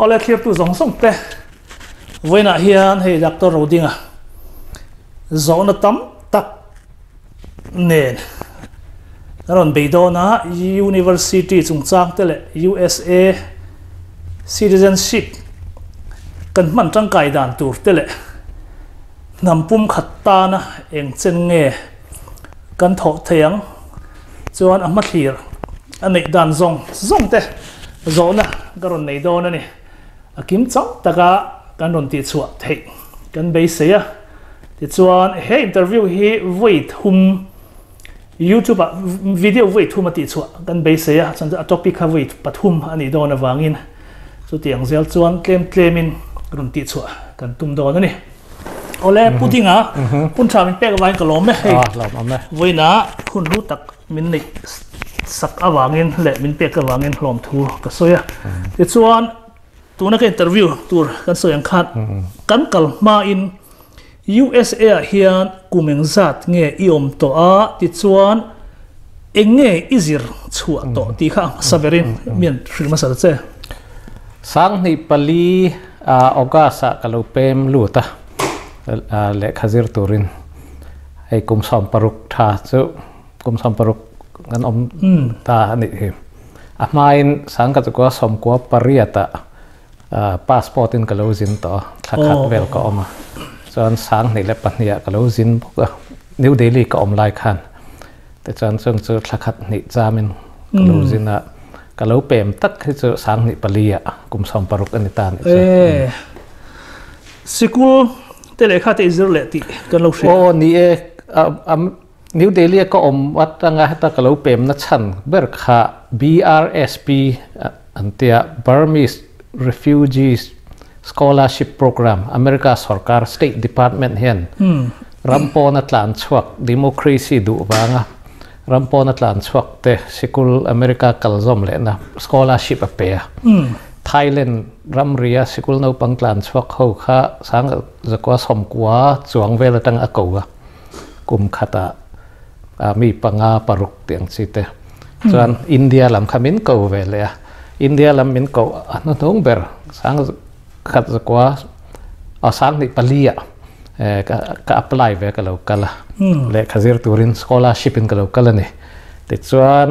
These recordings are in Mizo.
Awle thlirtu zawng zawng te vawiinah hian hei Doctor Rodinga zawhna tam tak nen a rawn bei dawn a, University chungchang te leh USA citizenship kan hman tangkai dan tur te leh hnam pumkhat tana eng chen nge kan thawh thei ang chuan a hmathlir a neih dan zawng zawng te zawhna ka rawn nei dawn a ni. A kim chang taka kan rawn tihchhuah theih kan beisei a. Tichuan he interview hi vawi thum YouTube ah video vawi thum a tihchhuah kan beisei a, chuan a topic kha vawi pathum a nih dawn avangin chutiang zel chuan tlem tlemin rawn tihchhuah kan tum dawn a ni. Awle Pu Dinga hun tha min pek avangin ka lawm e hei vawiinah hun hlu tak min neih sak avangin leh min pek avangin hlawmthu ka sawi a. Tichuan tuna ka interview tur kan sawi ang khan kan kal hmain USA ah hian kum engzat nge i awm tawh a tichuan eng nge i zir chhuah tawh tih kha a hmasa berin mi an hrilh hmasa ta che. 2004 August ah ka lo pem lut a lehkha zir turin hei kum 60 tha chu kum 60 kan awm ta a nih hi. A hmain 1998 ah Passport in ka lo zin tawh a, thla khat vel ka awm a. Chuan 2002 ah ka lo zin bawk a, New Delhi ka awm lai khan. Tichuan chung chu thla khat hnih chamin ka lo zin a, ka lo pem tak hi chu 2004 ah kum 60 a ni ta nih chu. Sikul te lehkha te i zir leh tih kan lo hria. Aw ni e, New Delhi a ka awm atanga heta ka lo pemna chhan ber kha BRSP an tia Burmese Refugees Scholarship Program America sorkar State Department hian ram pawna tlan chhuak democracy duh vanga ram pawna tlan chhuak te sikul America kal zawm lehna scholarship a pe a. Thailand ramria sikul naupang tlan chhuak ho kha 1990 chuang vel atanga a ko a. Kum khatah mi panga paruk tih ang chi te chuan India lam kha min ko ve leh a, India lam min ko a hnuhnung ber 1904 ah ka apply ve ka lo kal a, lehkha zir turin scholarship in ka lo kal a ni. Tichuan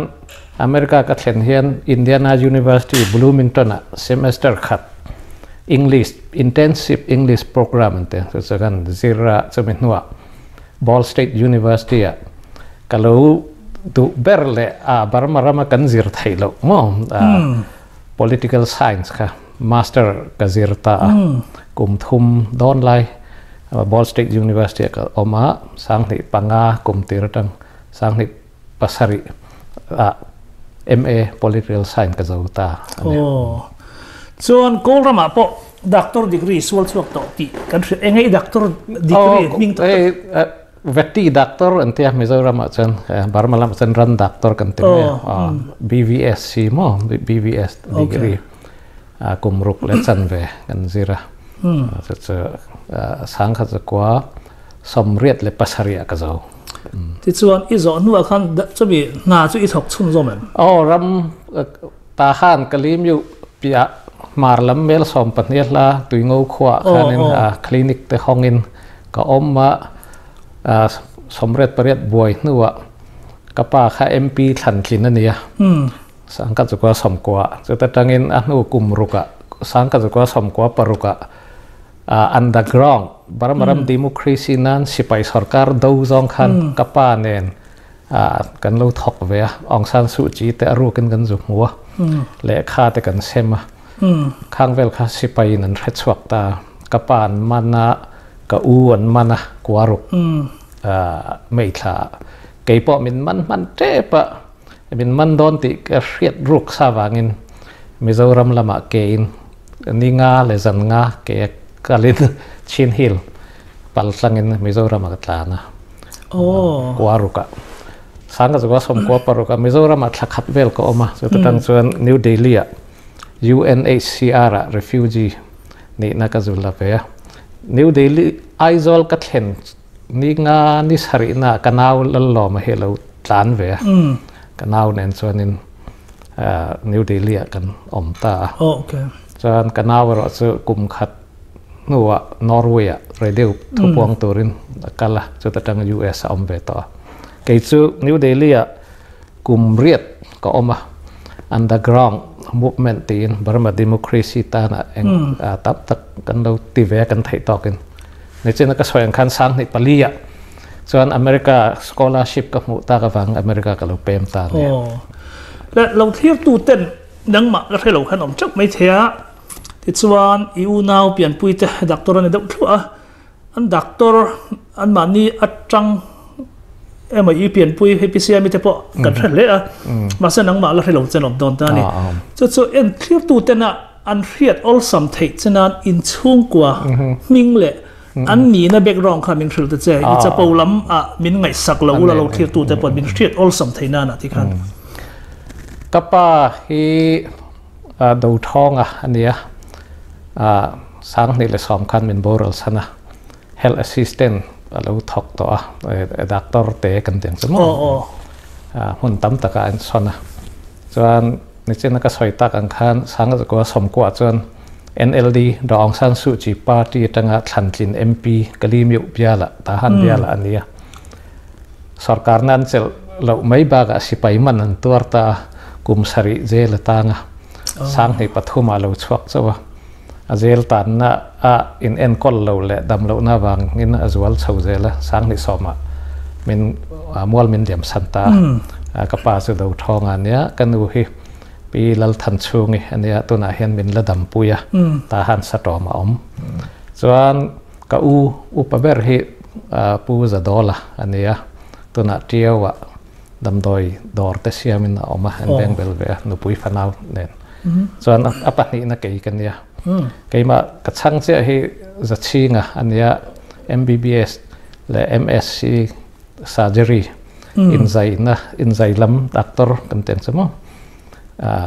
America ka thlen hian Indiana University Bloomington ah semester khat English Intensive English Program an ti a, chu chu kan zir a, chumi hnuah Ball State University ah ka lo duh ber leh a Burma rama kan zir theih loh maw Political Science kha Master ka zir ta a, kum thum dawn lai Ball State University ah ka awm a, 2005 kum tir atang 2007 ah MA Political Science ka zo ta a ni. Aw. Chuan Kawl ramah pawh Doctor degree sual chhuak tawh tih kan hria. Eng nge i Doctor degree hming tak tak? Veti Doctor an tia Mizoramah chuan Burma lamah chuan Ran Doctor kan ti mai a. BVSc maw BVS degree kum ruk leh chanve kan zir a. Chu chu 1987 ah ka zo. Tichuan i zawh hnuah khan chumi hna chu i thawk chhunzawm em? Aw ram ta khan ka lim yu piah hmar lam mel 12 hla Tuingo khuaah khanin clinic te hawngin ka awm a, 88 buai hnuah ka pa kha MP thlantlin a ni a, 1990 chuta tangin a hnu kum rukah 1996 ah Underground, Burma ram democracy nan sipai sorkar do zawng khan ka pa nen kan lo thawk ve a, Aung San Suu Kyi te a rukin kan zu hmu a, lehkha te kan sem a, khang vel kha sipai in an hre chhuak ta, ka pa an man a, ka u an man a, kuaruk meithla ah kei pawh min man hman tep a, min man dawn tih ka hriat ruk sa vangin Mizoram lamah ke in Ni nga leh zan nga ke kalin Chin Hill pal tlangin Mizoram ah ka tlan a. Kua ruk ah. Sang ka chu ka sawm kua paruk ah Mizoram ah thla khat vel ka awm a. Chu ta tang chuan New Delhi ah UNHCR ah refugee nihna ka zul a ve a. New Delhi Aizawl ka thlen ni nga ni sarihna ah ka nau Lallawma hi a lo tlan ve a. Ka nau nen chuanin New Delhi ah kan awm ta a. Chuan ka nau erawh chu kum khat hnuah Norway ah radio thupuang turin a kal a, chuta tang US a awm ve tawh a. Kei chu New Delhi ah kum riat ka awm a, underground movement tiin Burma democracy tana eng tam tak kan lo ti ve a kan theih tawkin. Nichina ka sawi ang khan 2004 ah chuan America scholarship ka hmuh tak avang America ka lo pem ta a ni. Aw. Le lo thlir tu ten nangmah ka hre lo khan awm teuh mai thei a, tichuan i unau pianpui te doctor a ni deuh thluah a, an doctor anmahni atang emaw i pianpui hei PCMI te pawh kan hre hle a, mahse nangmah la hre lo chen awm dawn ta a ni. Chu chu en thlir tu tena an hriat awlsam theih che nan inchhungkua hming leh an nihna background kha min hrilh ta che, i chapo lam ah min ngaihsak lo ula lo thlir tu te pawh min hriat awlsam theih nan ah ti khan. Ka pa hi Dothawnga a nia, 2010 khan min boral chhan a, health assistant a lo thawk tawh a, doctor te kan ti ang chu maw, hmun tam takah an sawn a, chuan nichina ka sawi tak ang khan 1990 chuan NLD Daw Aung San Suu Kyi party atanga thlantlin MP Kalimiuh bialah Tahan bialah a ni a, Sorkarna an chelh loh mai bakah sipai man an tuar ta a, kum sarih jail a tang a, 2003 ah lo chhuak chauh a, a jail tanna ah in enkawl lo leh dam lohna avangin a zual chho zel a, 2010 ah min mual min liam san ta a, ka pa chu do thawng a nia, ka nu hi Pi Lalthanchhungi a nia, tunah hian min la dampui a, tahan satawm a awm. Chuan Ka u upa ber hi Pu Zadawla a ni a, tunah Tiauah damdawi dawr te siamin a awm a, an veng bel ve a, nupui fanau nen. Chuan a pahnihna kei ka nia. Keimah ka chhang chiah hi Zachhinga a nia, MBBS leh MSc Surgery inzaina, inzai lam doctor kan ti ang chu maw,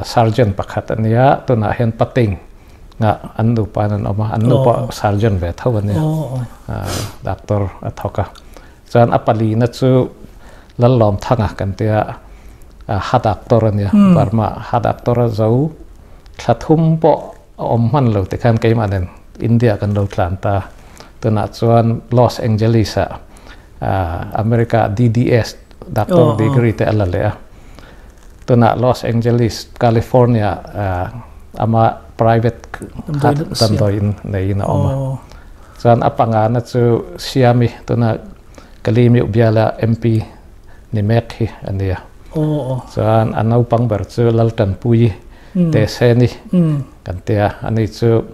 surgeon pakhat a nia, tunah hian Pating Nga an nupa in an awm a, an nu pawh surgeon ve tho a nia, doctor a thawk a. Chuan a palina chu Lallawmthanga kan tia, ha doctor a nia, Burma ha doctor a zo thla thum pawh a awm hman lo tikhan keimah nen India kan lo tlan ta. Tunah chuan Los Angeles ah America DDS doctor degree te a la leh a. Tunah Los Angeles, California ama private damdawi in neiin a awm a. Chuan a pangana chu Siami tuna Kalimiuh biala MP ni mek hi a nia. Chuan a naupang ber chu Laltanpuii Teseni kan tia. Ani chu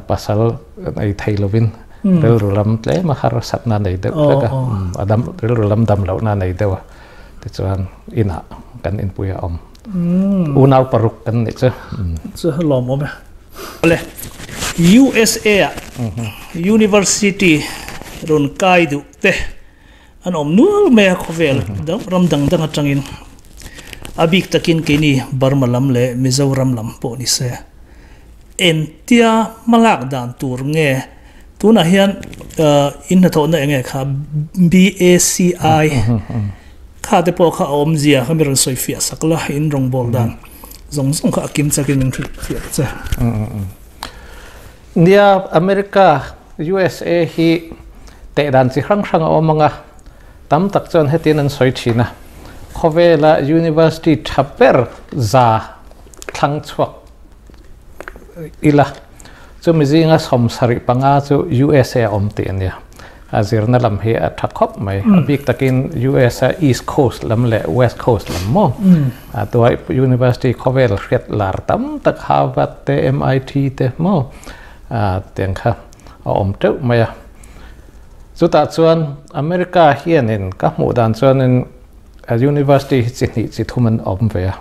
pasal nei thei lovin rilru lam tlem a harsatna nei deuh hlek a. A dam rilru lam dam lohna nei deuh a. Tichuan inah kan inpui a awm. Unau paruk kan nih chu. Chu lawmawm e. Awle, USA ah University rawn kai duh te an awm nual mai a khawvel ram dang dang atangin. A bik takin keini Burma lam leh Mizoram lam pawh ni se. Entia hmalak dan tur nge Tunah hian in hnathawhna eng nge kha BACI kha te pawh kha a awmzia kha mi rawn sawi fiah sak la, in rawngbâwl dan zawng zawng kha a kim chakin min hrilh fiah che. Nia, America, USA hi teh dan chi hrang hrang a awm ang a, tam tak chuan hetian an sawi thin a, khawvela university tha ber za thlang chhuak ila. Chumi zinga 75 chu USA a awm tih a nia. A zirna lam hi a tha khawp mai. A bik takin US a East Coast lam leh West Coast lam maw. A tuai University khawvel hriat lar tam tak Harvard te MIT te maw tiang kha a awm teuh mai a. Chutah chuan America hianin ka hmuh dan chuanin University hi chi hnih chi thum an awm ve a,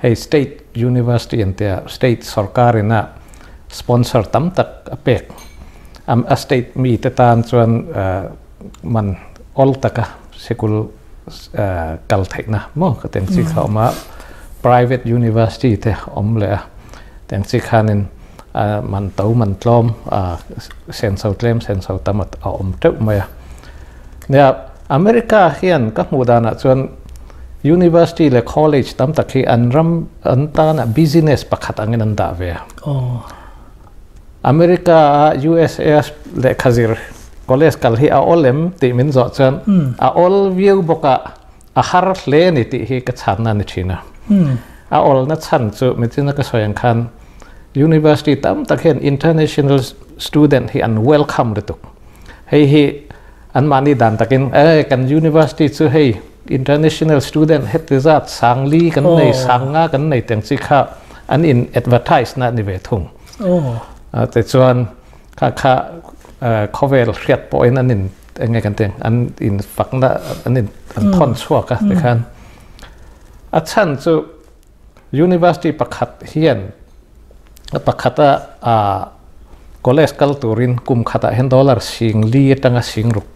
hei state university an tia state sorkar ina sponsor tam tak a pek a state mi te tan chuan man awl taka sikul kal theihna maw ka tiang chi kha awm a, private university te awm leh a tiang chi khanin man to man tlawm senso tlem senso tam a awm teuh mai a. Nia, America hian ka hmuh danah chuan University leh College tam tak hi an ram an tana business pakhat angin an dah ve a. America a USA lehkha zir college kal hi a awl em tih min zawh chuan a awl viau bawk a, a har hle a ni tih hi ka chhanna a ni thin a. A awlna chhan chu michina ka sawi ang khan university tam tak hian international student hi an welcome lutuk. Hei hi anmahni dan takin e kan university chu hei international student heti zat sang li kan nei sang nga kan nei teng chi kha an in advertise na ni ve thung. Tichuan kha kha khawvel hriat pawhin an in enge kan tih an in fakna an in an thawn chhuak a tikhan a chhan chu university pakhat hian pakhata a college kal turin kum khatah hian dollar sing li atanga sing ruk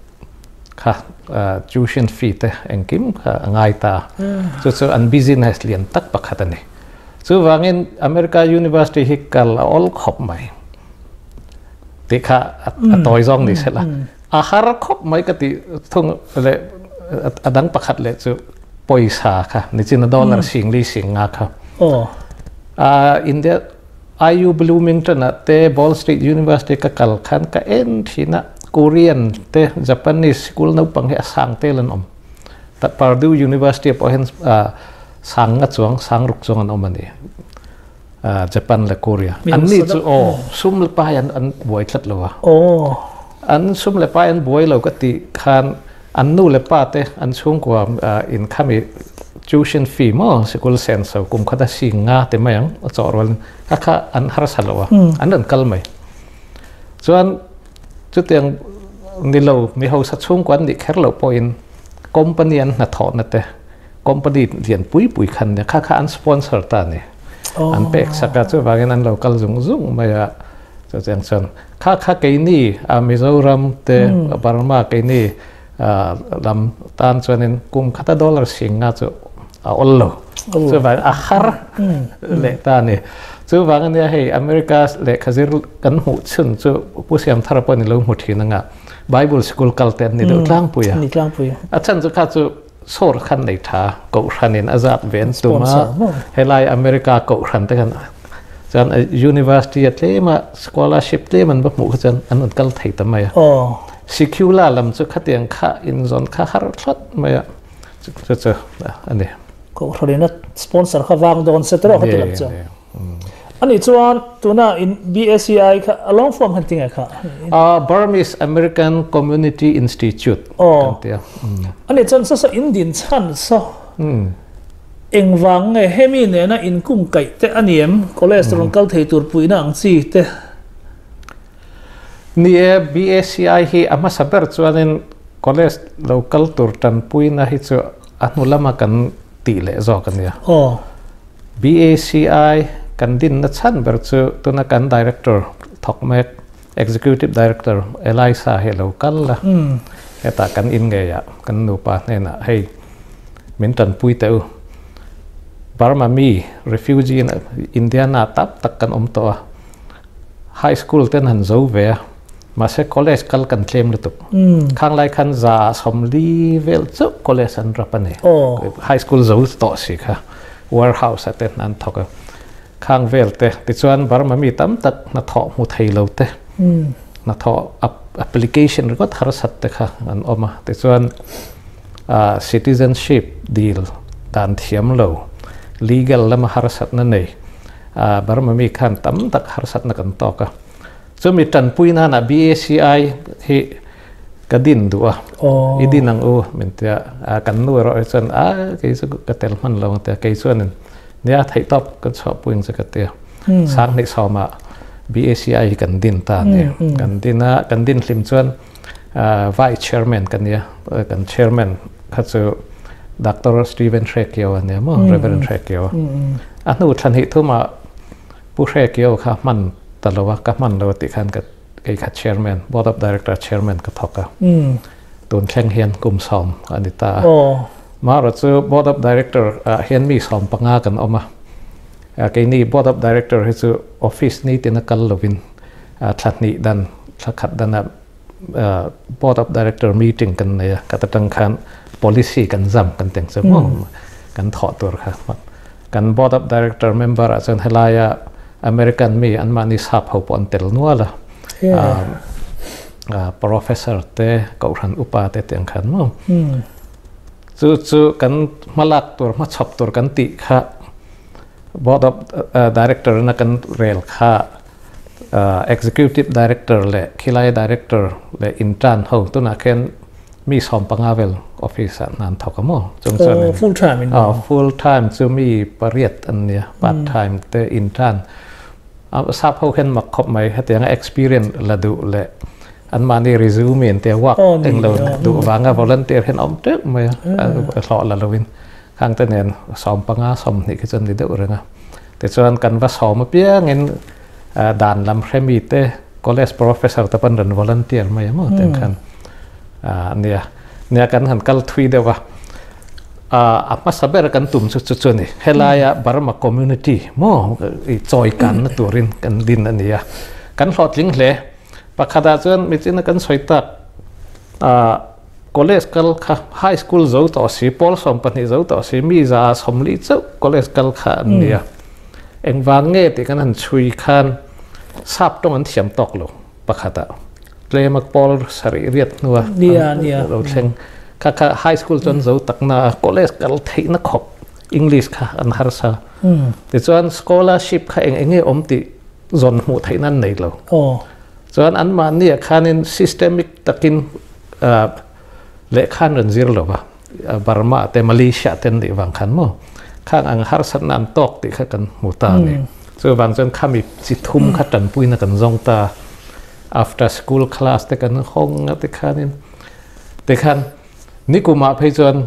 kha tuition fee te engkim kha a ngai ta chu chu an business lian tak pakhat a ni. Chuvangin America University hi kal a awl khawp mai tih kha a tawi zawng ni sela. A har khawp mai ka tih thung leh a dang pakhat leh chu pawisa kha nichin a dollar sing li sing nga kha. India IU Bloomington ah te Ball State University ka kal khan ka en thin a Korean te Japanese sikul naupang hi a sang tel an awm. Purdue University ah pawh hian sang nga chuang sang ruk chuang an awm a ni Japan leh Korea. An ni chu aw sum le pai an an buai tlat lo a. An sum le pai an buai lo ka tih khan an nu le pa te an chhungkua in khami tuition fee maw sikul senso kum khat a sing nga ti mai ang a chawh rual in kha kha an harsa lo a an rawn kal mai. Chuan chutiang ni lo mi hausa chhungkua an nih kher loh pawhin company an hnathawhna te company lian pui pui khan nia kha kha an sponsor ta a ni. An pek sak a chuvangin an lo kal zung zung mai a chutiang chuan kha kha keini a Mizoram te Burma keini lam tan chuanin kum khata dollar sing nga chu a awl lo. Chuvangin a har leh ta a ni. Chuvang ania hei America lehkha zir kan hmuh chhun chu Pu Siamthara pawh ni lo hmu thin anga Bible school kal te an ni deuh tlangpui a. A chhan chu kha chu sawr khan nei tha kohhranin a zat ve an tum a helai America kohhran te khan chuan university a tlem a scholarship tlem an va hmuh kha chuan an rawn kal thei ta mai a. Secular lam chu khatiang kha inzawn kha har thlawt mai a chu chu a ni. Kohhranin a sponsor kha vang dawn se tawh kha ti lam chu. Ani chuan tuna in BACI kha a long form han ti nge kha? Burmese American Community Institute kan ti a. Ani chuan saw saw in din chhan saw engvang nge hemi nena inkum kaih te a ni em? College rawn kal thei tur puihna ang chi te. Ni e, BACI hi a hmasa ber chuanin college lo kal tur tanpuina hi chu a hnu lama kan tih leh zawk a nia. BACI kan dinna chhan ber chu tuna kan Director thawk mek Executive Director Elisa hi a lo kal a, hetah kan in ngeiah kan nupa hnenah hei min tanpui teh u. Burma mi refugee Indiana tam tak kan awm tawh a, High school ten han zo ve a, mahse college kal kan tlem lutuk. Khang lai khan za sawmli vel chauh college an rap a ni. High school zo tawh si kha warehouse ah te an thawk a. Khang vel te tichuan Burma mi tam tak hnathawh hmu thei lo te, hnathawh application ringawt harsat te kha an awm a. Tichuan citizenship dil dan thiam lo, legal lama harsatna nei Burma mi khan tam tak harsatna kan tawk a, chumi tanpui nana BACI hi ka din duh a, i din ang u min tia, kan nu erawh hi chuan a kei chu ka tel hman lo ang tia, kei chuanin nia theih tawp kan chhuahpui ang che ka tia, Sanghnih sawmah BACI hi kan din ta a ni, kan din a, kan din hlim chuan Vice Chairman ka nia, kan Chairman kha chu Doctor Stephen Hrekio a nia maw, Reverend Hrekio. A hnu thla hnih thumah Pu Hrekio kha hman ta lo a, ka hman lo a tih khan ka kei kha Chairman, Board of Director Chairman ka thawk a. Tun thleng hian kum sawm a ni ta a. Marawh chu Board of Director ah hian mi 15 kan awm a. Keini Board of Director hi chu office nitin a kal lovin thla hnih dan, thla khat danah Board of Director meeting kan nei a, ka ta tang khan policy kan zam kan teng chu maw kan thawh tur kha. Kan Board of Director member ah chuan helaia American mi an mahni sap ho pawh an tel nual a, professor te, kohhran upa te tih ang khan maw. Chu chu kan hmalak tur, hmachhawp tur kan tih kha Board of Director na kan rel kha Executive Director leh khilai Director leh intern ho tunah khian mi 15 vel office ah hna an thawk a maw? Chung chuan in full time in maw? Full time chu mi pariat an nia, part time te intern sap ho khian mak khawp mai hetianga experience la duh leh anmahni resume in tia work englo duh vanga volunteer hian awm teuh mai a, hlawh la lovin khang te nen 15 20 khi chuan ni deuh reng a. Tichuan kan va sawm apiangin dan lam hremi te college professor te pawn rawn volunteer mai a maw tiang khan nia nia kan han kal thui deuh a a hmasa ber kan tum chu chu chu a ni helaia Burma community maw i chawi kanna turin kan din a ni a kan hlawhtling hle pakhatah chuan michina kan sawi tak College kal kha high school zo tawh si, pawl 12 zo tawh si, mi 140 chauh college kal kha an nia. Engvang nge tih kan han chhui khan sap tawng an thiam tawk lo pakhatah. Tlema pawl sarih riat hnua lo thleng kha kha high school chuan zo takna a college kal theihna khawp English kha an harsa. Tichuan scholarship kha eng enge awm tih zawn hmuh theihna an nei lo. Chuan anmahniah khanin systemic takin lehkha an rawn zir lo va, Burma te Malaysia te an nih vang khan maw khang ang harsatna an tawk tih kha kan hmu ta a ni. Chuvang chuan khami chi thum kha tanpuina kan zawng ta, after school class te kan hawng a tikhanin tikhan nikumah phei chuan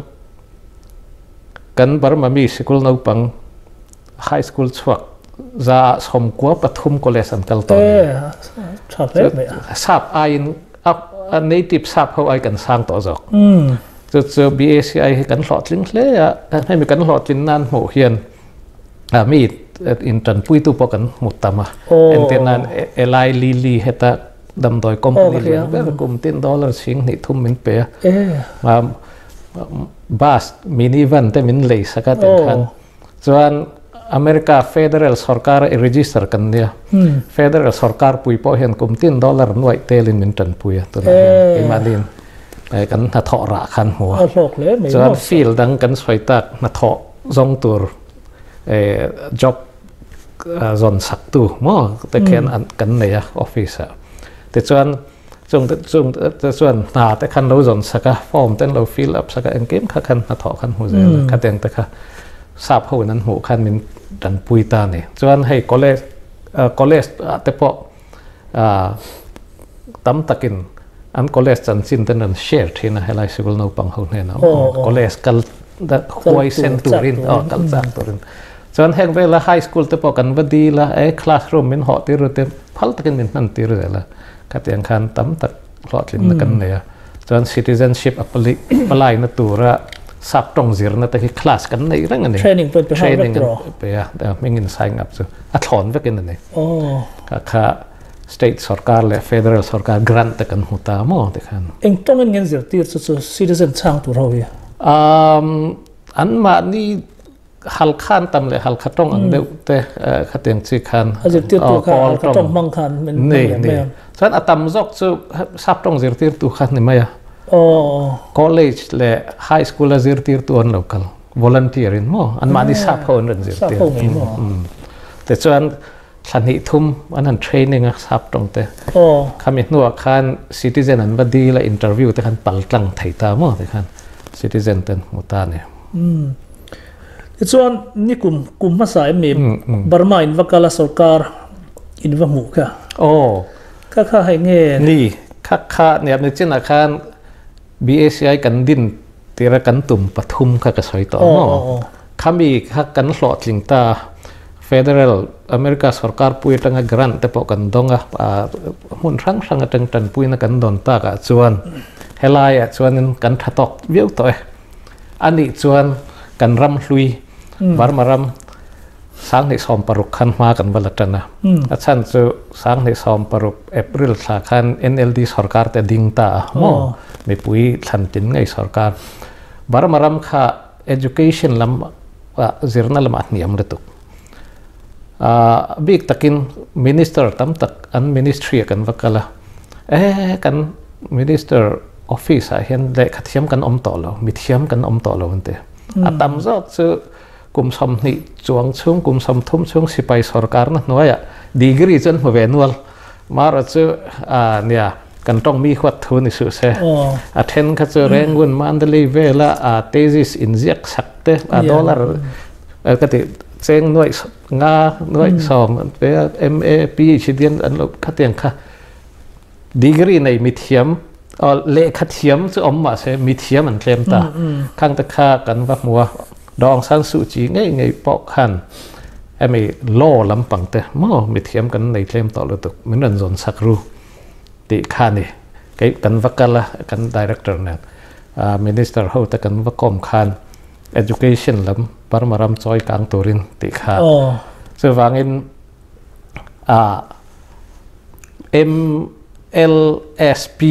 kan Burma mi sikul naupang high school chhuak 93 college an kal tawh a ni. Sap aiin a native sap ho ai kan sang tawh zawk. Chu chu BACI hi kan hlawhtling hle a, hemi kan hlawhtlin nan hmuh hian mi in tanpuitu pawh kan hmu tam a. Entir nan Eli Lilly heta damdawi company lian ber kum tin dollar chhing hnih thum min pe a. Bus minivan te min lei sak a tih khan Chuan America Federal sorkar i register kan nia. Federal sorkar pui pawh hian kum tin dollar nuaih telin min tanpui a tunah hian keimahniin kan hnathawh rah khan hmu a. Chuan field dang kan sawi tak hnathawh zawng tur job zawn saktu maw te khian kan nei a office ah. Tichuan Chung te chung te chuan hna te khan lo zawn sak a, form te an lo fill up sak a, engkim kha khan hnathawh khan hmu zel a, khatiang te kha sap ho in an hmuh khan min tanpui ta a ni. Chuan hei college college ah te pawh tam takin an college chanchin te an rawn share thin a helai sikul naupang ho hnenah college kal huaisen turin kal chak turin. Chuan heng vela high school te pawh kan va dil a, e classroom min hawh tir te phal takin min hman tir zel a. Khatiang khan tam tak hlawhtlinna kan nei a. Chuan citizenship apply na tura sap tawng zirna te hi class kan nei reng a ni. Training pawh in pe nghal vek tawh. Training pe a, hming in sign up chu a thlawn vekin a ni. Kha kha state sorkar leh federal sorkar grant te kan hmu ta maw tikhan. Eng tawngin ngen zirtir chu chu citizen chang tur ho hi? Anmahni Halkha an tam leh Halkha tawng ang deuh te khatiang chi khan A zirtirtu kha Halkha tawng hmang khan min hmang leh mai a. Chuan a tam zawk chu sap tawng zirtirtu kha ni mai a. College leh high school a zirtirtu an lo kal volunteer in maw anmahni sap ho an rawn zirtir. Sap ho ngei maw? Tichuan thla hnih thum an han training a sap tawng te. Khami hnuah khan citizen an va dil a interview te khan pal tlang thei ta maw tikhan citizen te an hmu ta a ni. Tichuan nikum kum hmasa em ni Burma in va kal a sorkar in va hmuh kha. Aw. Kha kha hei nge. Ni, kha kha niap ni chinah khan BACI kan din tira kan tum pathum kha ka sawi tawh maw. Khami kha kan hlawhtling ta Federal America sorkar pui atanga grant te pawh kan dawng a, hmun hrang hrang atang tanpuina kan dawn takah chuan helaiah chuanin kan tha tawk viau tawh e. A nih chuan kan ram hlui, Burma ram 2016 khan hma kan va la tan a. A chhan chu 2016 April thla khan NLD sorkar te ding ta a maw? Mipui thlan tin ngei sorkar. Burma ram kha education lam ah zirna lamah hniam lutuk. A bik takin minister tam tak an ministry ah kan va kal a, e kan minister office ah hian lehkha thiam kan awm tawh lo, mithiam kan awm tawh lo an ti. A tam zawk chu kum 20 chuang chhung, kum 30 chhung sipai sorkarna hnuaiah degree chu an hmu ve nual. Mara chu a nia kan tawng mi huat thu ni suh se. A then kha chu Rangoon Mandalay vela a thesis inziak sak te a dollar ka ti cheng nuaih nga nuaih sawm an pe a MA PhD an lo khatiang kha degree nei mithiam lehkha thiam chu awm mah se mithiam an tlem ta khang te kha kan va hmu a Daw Aung San Suu Kyi ngei ngei pawh khan hemi law lampang te maw mithiam kan nei tlem tawh lutuk min rawn zawn sak ru tih kha ni kei kan va kal a kan director nen minister ho te kan va kawm khan education lam Burma ram chawi kang turin tih kha chuvangin MLSP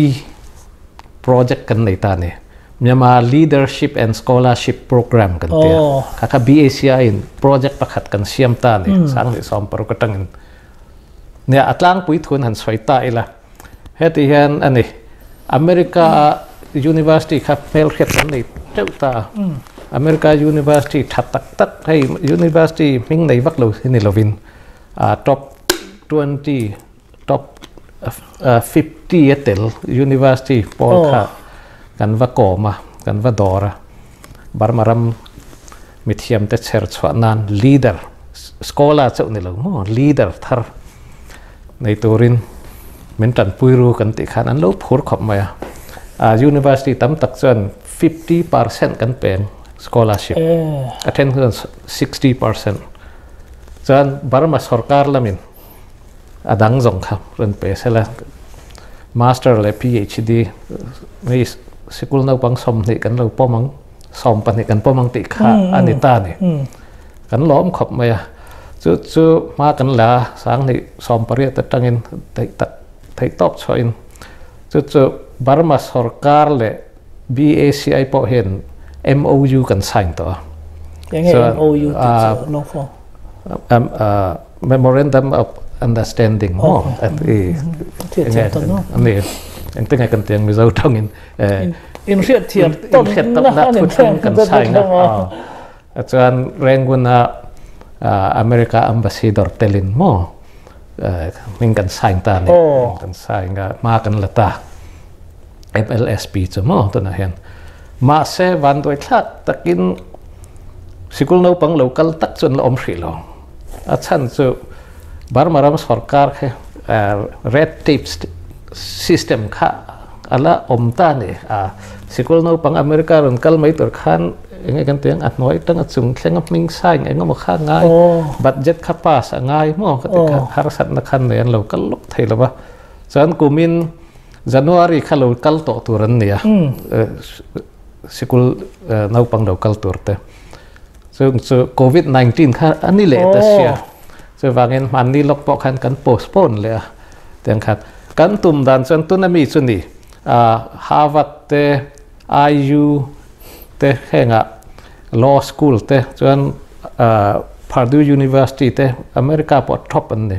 project kan nei ta ni Myanmar Leadership and Scholarship Program kan tia kha kha BACI in project pakhat kan siam ta ni sang leh 16 atangin nia a tlangpui thun han sawi ta ila Heti hian a ni, America a University kha hmelhriat kan nei teuh ta a, America University tha tak tak hei University hming nei vak lo hi ni lovin top 20, top 50 a tel University pawl kha kan va kawm a, kan va dawr a, Burma ram mithiamte chher chhuah nan leader, scholar chauh ni lo maw, leader thar nei turin min tanpui ru kan tih khan an lo phur khawp mai a. A university tam tak chuan 50% kan peng scholarship, a then chuan 60%. Chuan Burma sorkar lamin a dang zawng kha rawn pe sela master leh PhD mi sikul naupang 20 kan lo pawm ang. 12 kan pawm ang tih kha a ni ta ni. Kan lawm khawp mai a. Chu chu hma kan la 2018 atangin theih tak theih tawp chhuahin chu chu Burma sorkar leh BACI pawh hian MOU kan sign tawh a. Enge MOU tih chu lo fo? Memorandum of Understanding maw? Enge engtin nge kan tiang Mizo tawngin Inhriatthiam tawnna thu thleng kan sign a. Chuan Rangoon-a America Ambassador telin maw hming kan sign ta a ni. Kan sign a, hma kan la ta. MLSP chu maw tunah hian. Mahse vanduai thlak takin sikul naupang lo kal tak chu an la awm hrih lo. A chhan chu Burma ram sorkar kha red tape system kha a la awm ta a ni. A sikul naupang America rawn kal mai tur khan eng nge kan tih ang a hnuai tang a chung thleng a hming sign eng emaw kha a ngai budget kha pass a ngai maw ka ti kha harsatna khan nei an lo kal lawk thei lo va. Chuan kumin January kha lo kal tawh tur an ni a sikul naupang lo kal tur te. Chung chu Covid 19 kha a ni leh ta sia. Chuvangin hmanni lawk pawh khan kan postpone leh a. Tiang khan kan tum dan chuan tuna mi chu ni Harvard te, IU te hengah law school te chuan Purdue University te America pawh top an ni.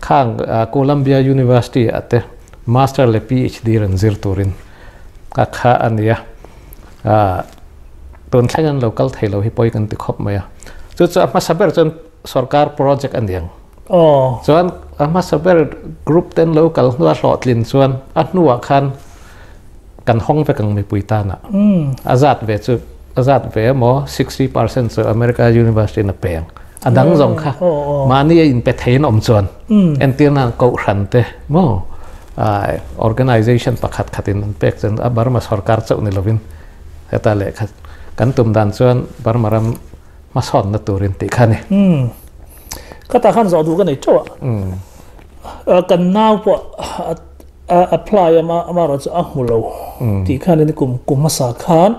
Khang Columbia University ah te master leh PhD rawn zir turin a kha a ni a. Tun thleng an lo kal thei lo hi pawi kan ti khawp mai a. Chu chu a hmasa ber chuan sorkar project a ni ang. Chuan a hmasa ber group te an lo kal hnua hlawhtlin chuan a hnuah khan kan hawng vek ang mipui tana. A zat ve chu a zat ve emaw 60% chu America University in a pe ang. A dang zawng kha mahni a inpe thei an awm chuan entir nan kohhran te maw organization pakhat khatin an pek chuan a Burma sorkar chauh ni lovin heta lehkha kan tum dan chuan Burma ram hmasawnna turin tih kha a ni. Ka tah khan zawh duh ka nei teuh a, kan nau pawh a apply a amaherawh chu a hmu lo tih khan in kum kum hmasa khan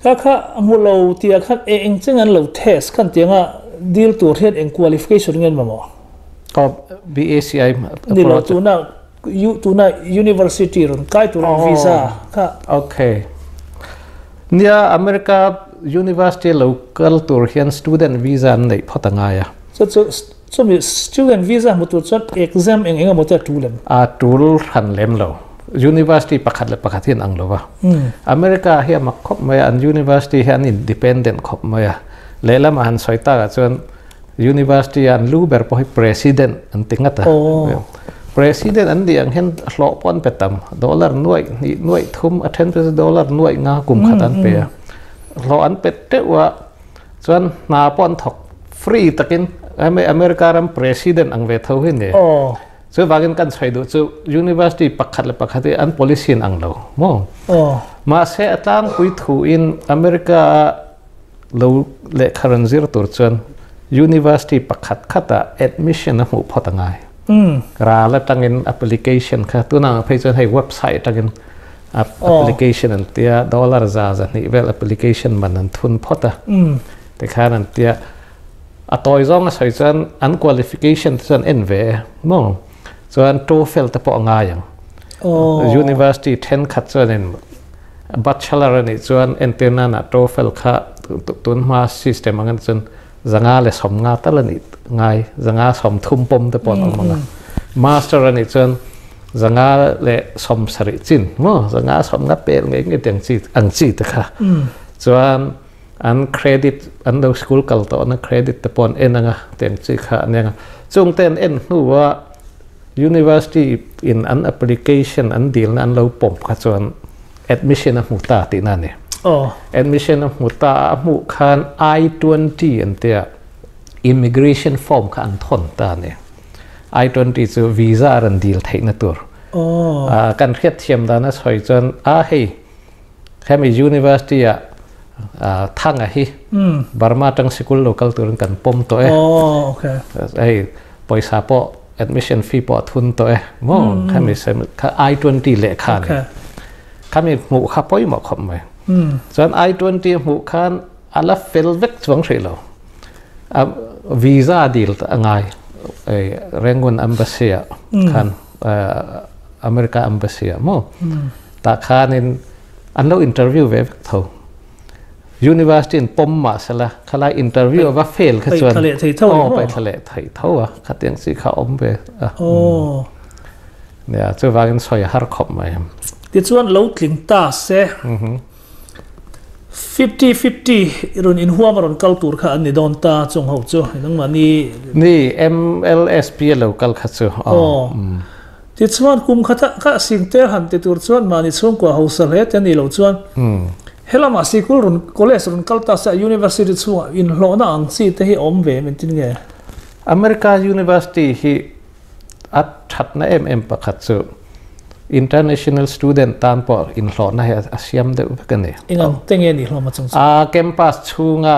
kha kha a hmu lo tih ah khan eng cheng an lo test khan tianga deal tur hian eng qualification nge an mamawh? Aw BACI ni lo tuna tuna university rawn kai tur ang visa kha. Okay. Nia America University lo kal tur hian student visa an neih phawt a ngai a. Chu chu chumi student visa hmu tur chuan exam eng eng emaw te a tul em? A tul hran lem lo. University pakhat leh pakhat hi an ang lo va. America hi a mak khawp mai a, an university hi an independent khawp mai a. Lehlamah han sawi takah chuan university a an lu ber pawh hi president an ti ngat a. President an nih ang hian hlawh pawh an pe tam. Dollar nuaih hnih nuaih thum a then chu dollar nuaih nga kum khat an pe a. Hlawh an pe teuh a. Chuan hna pawh an thawk free takin America ram president ang ve tho hi ni. Chuvangin kan sawi duh chu university pakhat leh pakhat hi an policy in ang lo maw? Mahse a tlangpui thu in America a lo lehkha rawn zir tur chuan university pakhat khatah admission a hmuh phawt a ngai. Ral atangin application kha tunah phei chuan hei website atangin application an tia dollar za za hnih vel application man an thun phawt a tikhan an tia a tawi zawng a sawi chuan an qualification te chuan en ve e maw chuan TOEFL te pawh a ngai ang university thenkhat chuanin bachelor a nih chuan entir nana TOEFL kha tun hma system ang chuan zanga leh sawmnga tal a nih ngai zanga sawmthum pawm te pawh an awm ang a master a nih chuan zanga leh 70 chin maw zanga 50 pel ngei ngei tiang chi ang chi te kha chuan an credit an lo school kal tawh na credit te pawh an en anga tiang chi kha an eng a chung te an en hnuah university in an application an dilna an lo pawm kha chuan admission a hmu ta tihna a ni admission a hmu ta a hmuh khan I-20 an tia immigration form kha an thawn ta a ni. I-20 chu visa a rawn dil theihna tur. Kan hriatthiam dan a sawi chuan a hei hemi university ah Thanga hi Burma atang sikul lo kal turin kan pawm tawh e. Hei pawisa pawh admission fee pawh a thun tawh e maw khami kha I-20 lehkha a ni. Khami hmuh kha pawimawh khawp mai. Chuan I-20 a hmuh khan a la fel vek chuang hrih lo. Visa dil a ngai Rangoon Embassy ah khan America Embassy ah maw tah khanin an lo interview ve vek tho University in pawm mah sela khalai interview a va fail kha chuan aw paih thla leh thei tho a khatiang chi kha awm ve a nia chuvangin sawi a har khawp mai. Tichuan lo tling ta se. 50 50 i rawn inhuam a rawn kal tur kha an ni dawn ta chung ho chu nangmah ni. Ni MLSP a lo kal kha chu aw. Tichuan kum khat ah kha Singtel han ti tur chuan mahni chhungkua hausa hle te ni lo chuan helamah sikul rawn college rawn kal ta se a university chhungah inhlawhna ang chi te hi a awm ve em engtin nge? America University hi A thatna em em pakhat chu international student tan pawh inhlawhna hi a siam deuh vek a ni. Eng ang te nge ni hlawm a chung chu? A campus chhunga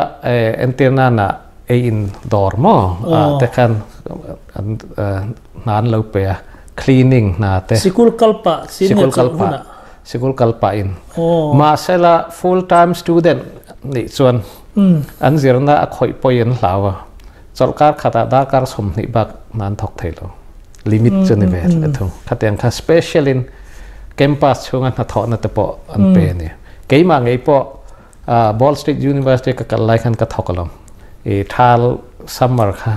entirnana ei in dawr maw te khan an hna an lo pe a, cleaning hna te. Sikul kal pah sin nge chawlh hunah? Sikul kal pah in. Mahsela full time student nih chuan an zirna a khawih pawi an hlau a. Chawlhkar khatah darkar 20 bak nan thawk thei lo. Limit chu ni ve a thung. Khatiang kha special in campus chhunga hnathawhna te pawh an pe a ni. Keimah ngei pawh Ball State University ka kal lai khan ka thawk alawm. I thal summer kha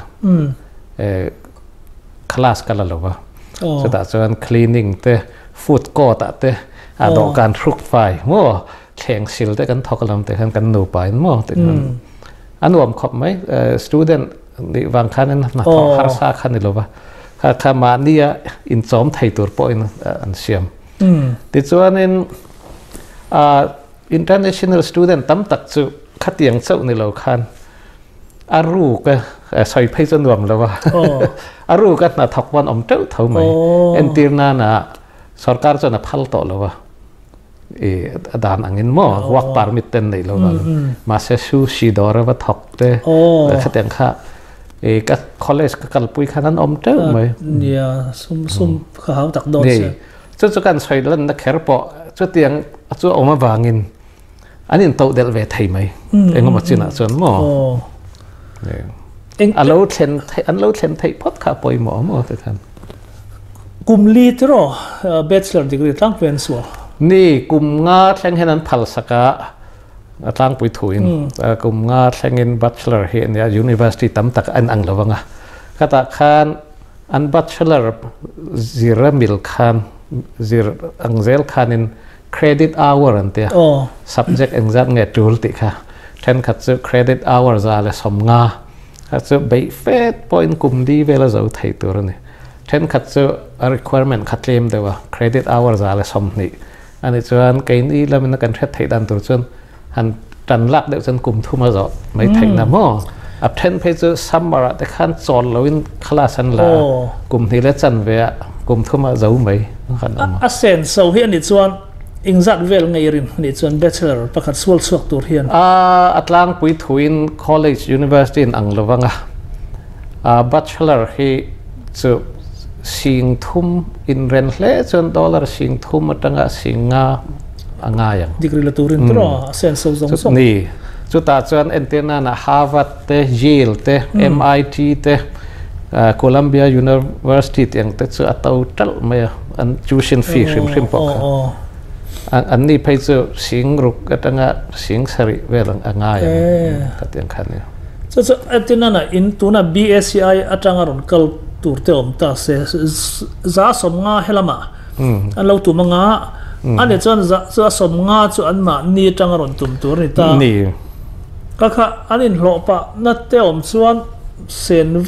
class ka la lo va. Chutah chuan cleaning te, food court ah te, a dawhkan hruk fai maw, thleng sil te kan thawk alawm te khan kan nupa in maw ti khan. A nuam khawp mai. Student nih vang khan in hnathawk harsa kha ni lova. Kha kha mahni a inchawm thei tur pawhin an siam. Tichuanin international student tam tak chu khatiang chauh ni lo khan a ruk a sawi phei chu nuam lo a. A ruk a hnathawk pawh an awm teuh tho mai. Entir nana sorkar chuan a phal tawh lo a. I a dan angin maw work permit ten nei lo vang mahse sushi dawr a va thawk te khatiang kha i ka college ka kalpui khan an awm teuh mai nia sum sum kha hau tak dawn se chu chu kan sawi lan na kher pawh chutiang chu a awm avangin an in to delh ve thei mai engemaw chinah chuan maw a lo thlen an lo thlen theih phawt kha pawimawh maw ti khan Kum li tiraw bachelor degree tlangpui an sual? Ni, kum nga thleng hian an phal sak a, A tlangpui thuin kum nga thlengin bachelor hi ania university tam tak an ang lovanga khatah khan an bachelor zir a mil khan zir ang zel khanin credit hour an tia subject engzat nge tul tih kha thenkhat chu credit hour 150 kha chu beih fet pawhin kum li vela zo thei tur a ni thenkhat chu a requirement kha tlem deuh a credit hour 120 ani chuan keini lamin a kan hriat theih dan tur chuan han tan lak deuh chuan kum thum a zawh mai theih na maw? A then phei chu summer ah te khan chawl loin class an la a, kum hnih leh chanve ah kum thum ah zo mai kan awm a. A sen so hi a nih chuan engzat vel ngei rin a nih chuan bachelor pakhat sual chhuak tur hian? A tlangpui thuin college university in ang lovang a, bachelor hi chu sing thum inren hle chuan dollar sing thum atanga sing nga a ngai ang. Degree la turin tur a sen so zawng zawng. Ni. Chutah chuan entir nana Harvard te, Yale te, MIT te, Columbia University tih ang te chu a to talh mai a, an tuition fee hrim hrim pawh kha. An ni phei chu sing ruk atanga sing sarih vel a ngai ang ka tih ang kha nia. Chu chu entir nana in tuna BACI atanga rawn kal tur te awm ta se 150 helamah An lo tum anga, ani chuan zah chu a 50 chu anmahni atanga rawn tum tur a ni ta. Ni. Ka kha an inhlawh pah na te awm chuan sen.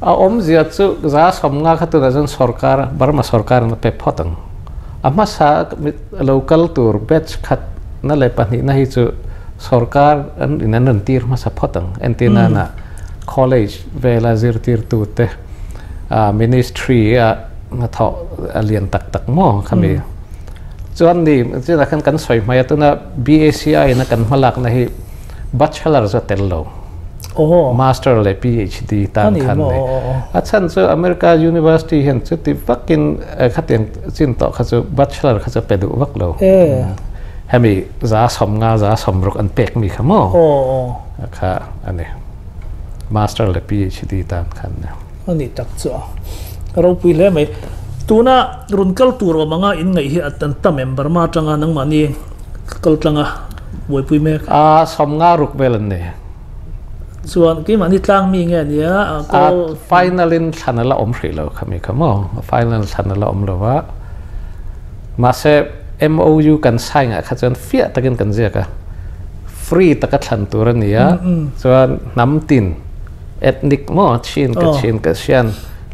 A awmzia chu 150 kha tunah chuan sorkar, Burma sorkar in a pe phawt ang. A hmasa lo kal tur batch khat na leh pahnih na hi chu sorkar an in an rawn tir hmasa phawt ang. Entir nana college vela zirtirtu te, ministry a hnathawh a lian tak tak maw khami chuan ni chinah khan kan sawi hmai a tuna BACI in a kan hmalakna hi bachelor chu a tel lo master leh PhD tan khan ni a chhan chu America University hian chuti vakin khatiang chin tawh kha chu bachelor kha chu pe duh vak lo hemi 150 160 an pek mi kha maw kha ani master leh PhD tan khan ni. A nih tak chu a ropui hle mai. Tuna rawn kal tur awm anga in ngaih hi a tan tam em? Burma atanga nangmahni kal tlanga buaipui mek. A 50 ruk vel an ni. Chuan keimahni tlang mi nge nia a kawl. A final in thlan a la awm hrih lo khami kha maw? A final thlan a la awm lo va. Mahse MOU kan sign ah kha chuan fiah takin kan ziak a. Free taka thlan tur a ni a. Chuan hnam tin. Ethnic maw Chin ka Chin ka Shan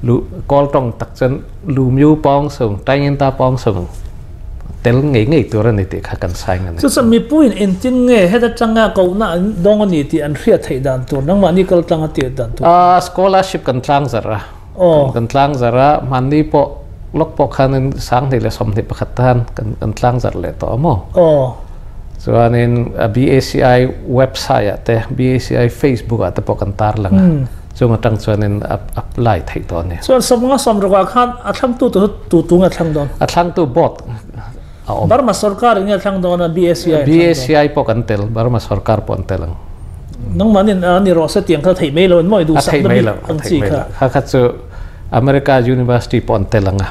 lu kawl tawng tak chuan lu myu pawng sung Taingin ta pawng sung tel ngei ngei tur a ni tih kha kan sign a ni. Chu chuan mipuiin engtin nge heta tanga kohna an dawng a ni tih an hriat theih dan tur nangmahni kal tlang a tir dan tur. Scholarship kan tlang zarh a, kan tlang zarh a, hmanni pawh lawk pawh khanin 2021 tan kan tlang zarh leh tawh a maw? Chuanin BACI website ah te, BACI Facebook ah te pawh kan tar lang a, chung atang chuanin apply theih tawh a ni. Chuan 50 60 ah khan a thlangtu tur chu tu tu nge a thlang dawn? A thlangtu board a awm. Burma sorkar in nge a thlang dawn a BACI a thlang dawn? BACI pawh kan tel, Burma sorkar pawh an tel ang. Nangmahnin a ni rawh se tiang kha theih mai lo in maw i duhsakna bik ang chi kha? Kha kha chu America University pawh an tel ang a,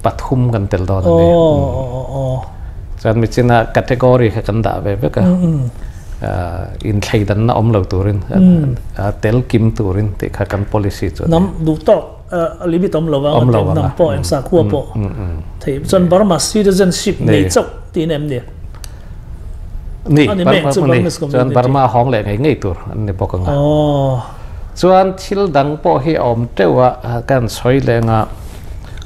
pathum kan tel dawn a ni. Chuan michina category kha kan dah ve vek a, inthleidanna awm lo turin, tel kim turin tih kha kan policy chu a ni. Hnam duh tawk limit awm lo ang a, hnam pawh eng sakhua pawh theih. Chuan Burma citizenship nei chauh tiin em ni? Ni, chuan Burma hawng leh ngei ngei tur an ni bawk ang a. Chuan thil dang pawh hi a awm teuh a, kan sawi leh ang a,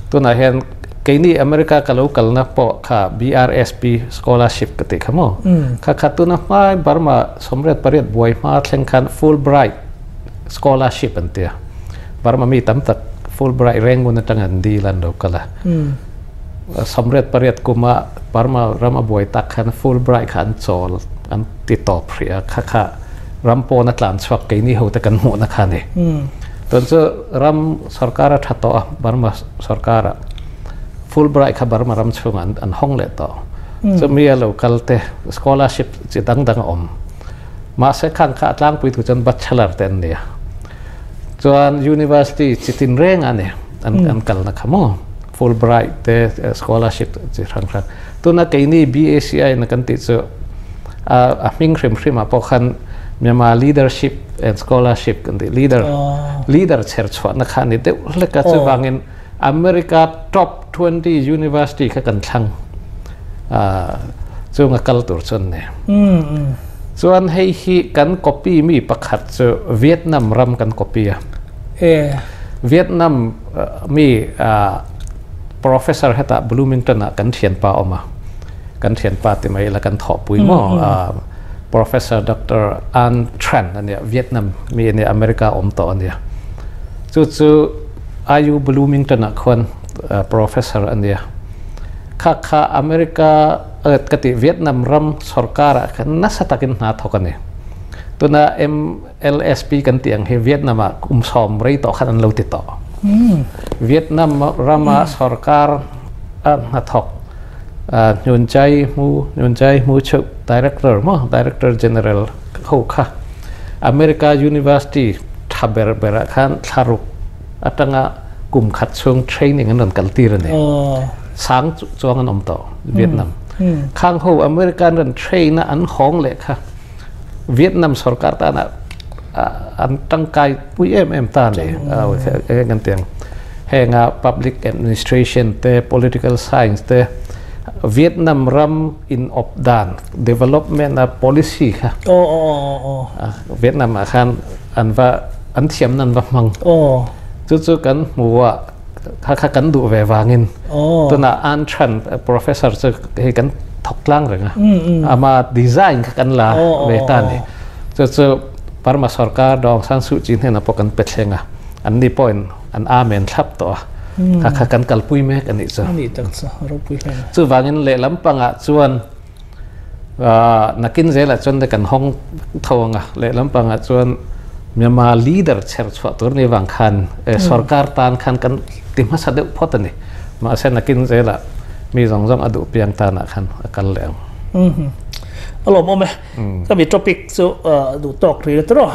tunah hian keini America ka lo kalna pawh kha BRSP scholarship ka tih kha maw? Kha kha tuna hmai Burma 88 buai hma thleng khan Fulbright scholarship an ti a, Burma mi tam tak Fulbright Rangoon atanga an dil a an lo kal a. 88 kuma Burma ram a buai tak khan Fulbright kha an chawl an ti tawp hrih a, kha kha ram pawn a tlan chhuak keini ho te kan hmuhna kha a ni. Tun chu ram sorkar a tha tawh a, Burma sorkar ah Fulbright kha Burma ram chhungah an hawng leh tawh. Chumi a lo kal te scholarship chi dang dang a awm. Mahse khang kha a tlangpui thu chuan bachelor te an ni a. Chuan university chi tin reng a ni an kalna kha maw. Fulbright te scholarship chi hrang hrang. Tuna keini BACI na kan tih chu A hming hrim hrim ah pawh khan Myanmar Leadership and Scholarship kan tih leader leader chher chhuahna kha a ni deuh hlek a, chuvangin America top 20 university kha kan thlang chunga kal tur chu an ni. Chuan hei hi kan copy mi pakhat chu Vietnam ram kan copy a. Vietnam mi Professor hetah Bloomington ah kan thianpa a awm a, kan thianpa ti mai ila kan thawhpui maw Professor Doctor An Tran a nia, Vietnam mi a nia, America awm tawh a nia. Chu chu IU Bloomington ah khuan Professor a nia. Kha kha America ka tih Vietnam ram sorkar ah khan nasa takin hna thawk a ni. Tuna MLSP kan tih ang hi Vietnam ah kum sawm rei tawh khan an lo ti tawh. Vietnam rama sorkar a hnathawk Nhun Chai Hmu, Nhun Chai Hmu Chuk, Director maw, Director General ho kha America University tha ber ber ah khan thlaruk atanga kum khat chhung training an rawn kal tir a ni. Sang chuang an awm tawh Vietnam. Khang ho America an rawn train a an hawng leh kha Vietnam sorkar tana an tangkai pui em em ta ni kan tiang henga public administration te political science te Vietnam ram in op dan development a policy kha Vietnam ah khan an va an thiam nan va hmang chu chu kan hmuwa kha kha kan duh ve wangin tuna an than professor chu hei kan thawk tlang reng a ama design kha kan la ve ta ni chu chu Burma sarkar Aung San Suu Kyi hnenah pawh kan pe thleng a an ni pawhin an amen thlap tawh a kha kha kan kalpui mek a nih chu chuvangin lehlam pangah chuan Nakin zelah chuan kan hawng tho ang a, lehlam pangah chuan Myanmar leader chher chhuah tur ni vang khan sorkar tan khan kan ti hmasa deuh phawt a ni. Mahse nakin zelah mi zawng zawng a duh piang tanah khan a kal leh ang. A lawmawm e. Ka mi topic chu duh tawk rih la tawh.